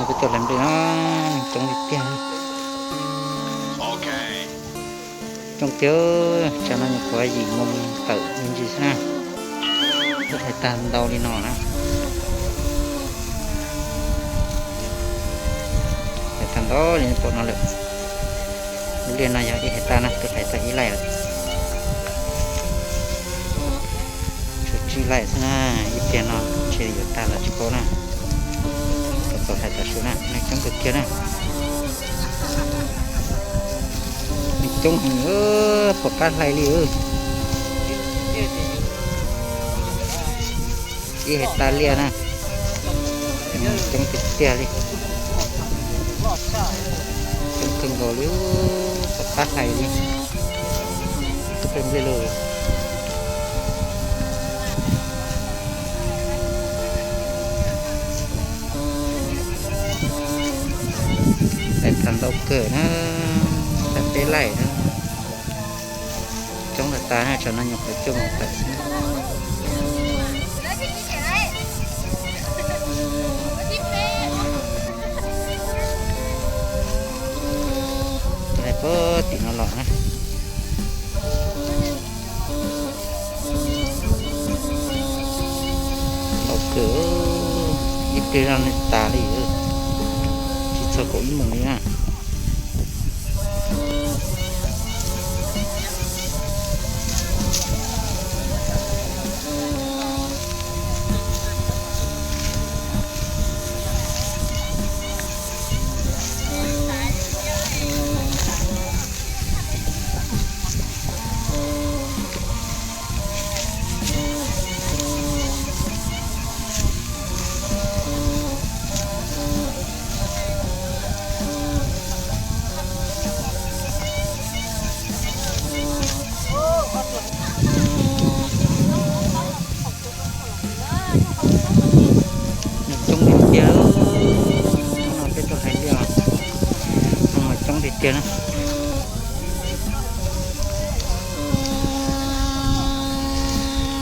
Peb tuaj hlais nplej no, neeg coob tiag tiag. Coob tiag, tsam no nyuam qhuav yim moo tawm me ntsis xwb na. Twb hlais tag ntau li no na. Hlais tag ntau li pom no lawm. Lub liaj no yog ib hais tas na, twb hlais tag ib laij lawm. Tshuav tsib laij xwb na, ib pliag no ntshe yuav tag los tsis paub na. Txaus txaus hlais tas su na, neeg coob kawg kiag na. Neeg coob heev, pom qab hlais li. Ib hais tas liaj na, coob tiag tiag li. Coob kawg nkaus li, pom qab hlais li. Tub peb nplej lawm. Hlais tag ntau kawg na, tag peb laij na. Coob tas tas na, tsam no nyuam qhuav cuaj moo tawm xwb. Hlais puag tim no los na. Ntau kawg, ib pliag no tas li, tsis txog kaum ib moos li na. Coob tiag tiag, hnub no peb tuaj hlais liaj, hnub no coob tiag tiag na.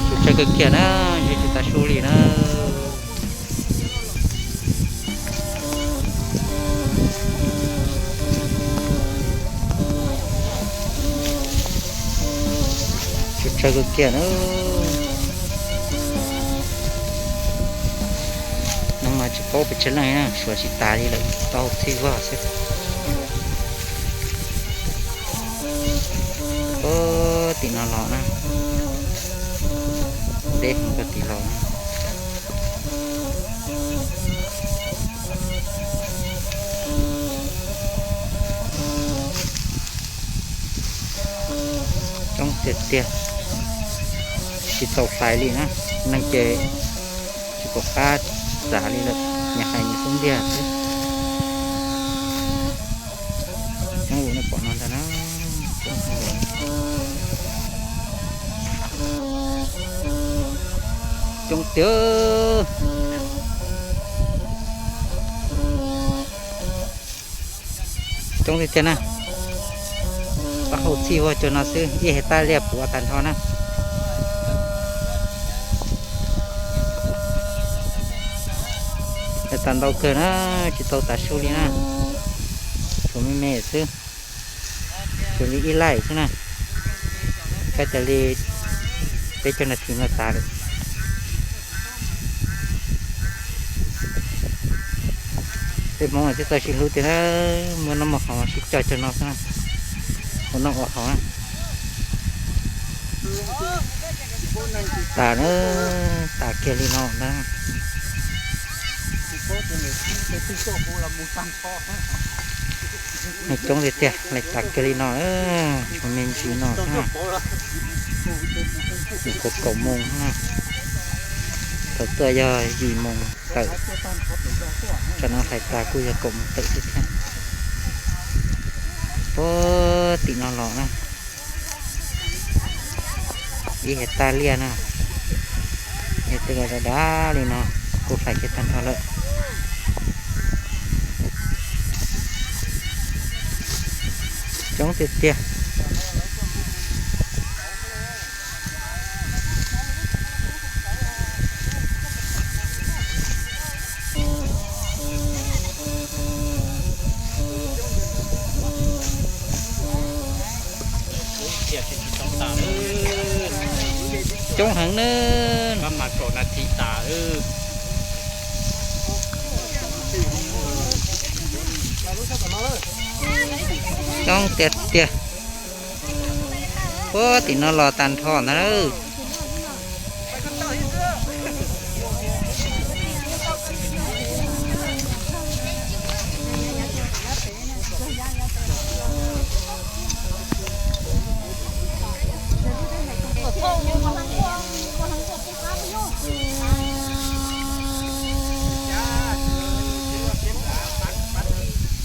Tshuav tsawg kawg kiag na, ntshe tsis tas su li na. Tshuav tsawg kawg kiag na. Hnub no tsis paub pes tsawg leej na, suav tsis tas li lawm, tau txhij vog xwb. Puag tim no los na, deb heev puag tim los na. Coob tiag tiag, tsis txaus hlais li na, neeg ces tsis pom qab txav li lawm, nyias hais nyias xub ntiag xwb. Coob ua nej pom no ntag na. Coob tiag, coob tiag tiag na. Taub hau txhij vog cuag no xwb, ib hais tas liaj puv tag nrho na. Hlais tag ntau kawg na, tsis tau tas su li na. Tshuav me me xwb, tshuav li ib laij xwb na. Kab tas li peb caug nas this no tas lawm. Peb Hmoob mas twb txawj sib hlub tiag na, muaj noj muaj haus sib coj cuag no xwb na, ua noj ua haus na. Tas na, tas kiag li no na. Neeg coob tiag tiag, hlais tas kiag li no, tshuav me ntsis no xwb na. Nyuam qhuav kaum moos na, thaum tuaj yog yim moos tawm, tsam no hlais tas kuj yog kaum moos tawm xwb thiab. Puag tim no los na, ib hais tas liaj na, yog tej dav dav li no kuj hlais kiag tag nrho lawm. Coob tiag tiag. coob heev na. Coob tiag tiag. Puag tim no los tag nrho ntag na.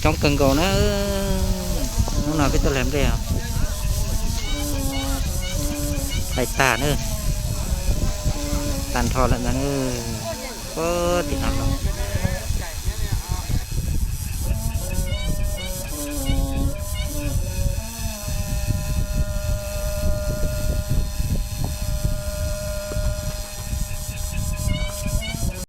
Coob kawg nkaus na. Hnub no peb tuaj hlais nplej os. Hlais tag na. Tag nrho lawm ntag na. Puag tim no los.